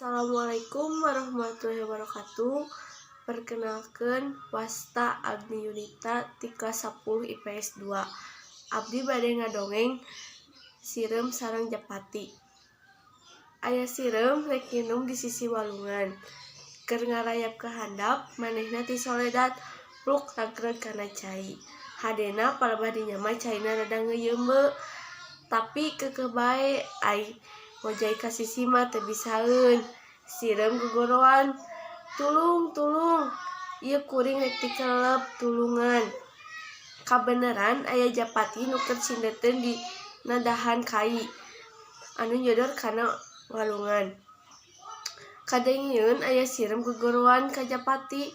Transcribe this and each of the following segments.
Assalamualaikum warahmatullahi wabarakatuh. Perkenalkan, wasta Agni Yunita ti kelas 10 IPS 2. Abdi bade ngadongeng Sireum sareng Japati. Aya sireum rek nginum di sisi walungan. Keur ngarayap ka handap, manehna tisoledat, pluk ragrag kana cai. Hadena palebah dinya mah caina rada ngeuyeumbe. Tapi keukeuh bae ai ngojay ka sisi mah teu bisaeun. Sireum gogorowokan, "Tulung, tulung, ieu kuring rek tikelep, tulungan." Kabeneran aya japati nu keur cindeuteun dina dahan kai anu nyodor kana walungan. Kadengeeun aya sireum gogorowokan ka japati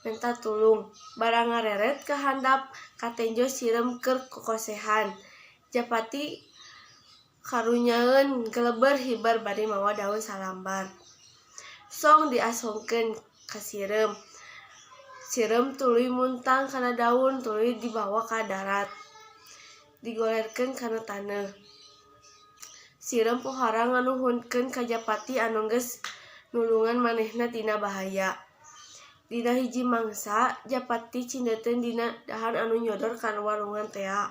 menta tulung. Bara ngareret ka handap, katenjo sireum keur kokosehan. Japati karunyaeun geleber hiber bari mawa daun salambar. Song diasongkeun ka sireum. Sireum tuluy muntang kana daun tuluy dibawa ka darat. Digolerkeun kana taneuh. Sireum pohara nganuhunkeun ka japati anu geus nulungan manehna tina bahaya. Dina hiji mangsa, japati cindeuteun dina dahan anu nyodor ka walungan tea.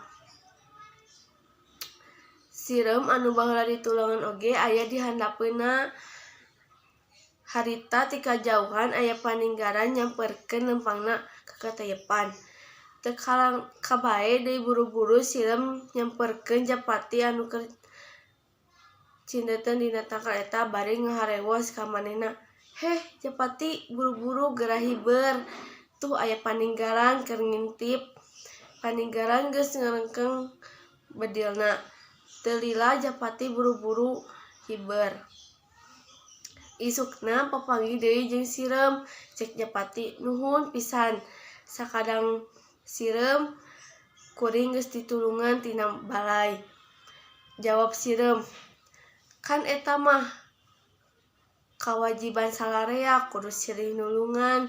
Sireum anu baheula ditulungan oge aya di handapeunna. Harita ti kajauhan aya paninggaran nyamperkeun leumpangna kakateyepan. Teu kabae deui buru-buru sireum nyamperkeun japati anu keur cindeuteun dina tangkal eta bari ngaharewos ka manehna, "Heh japati, buru-buru geura hiber, tuh aya paninggaran keur ngintip." Paninggaran geus ngarengkeng bedilna. Teu lila japati buru-buru hiber. Isukna papanggih deui jeung sireum, cek japati, "Nuhun pisan sakadang sireum, kuring geus ditulungan tina balai." Jawab sireum, "Kan eta mah kawajiban salarea, kudu silih nulungan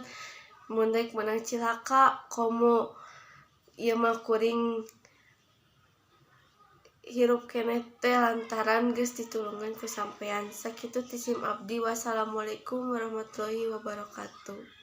mun rek meunang cilaka. Komo ieu mah kuring hirup keneh teh lantaran geus ditulungan ku sampean." Sakitu ti sim abdi, wassalamualaikum warahmatullahi wabarakatuh.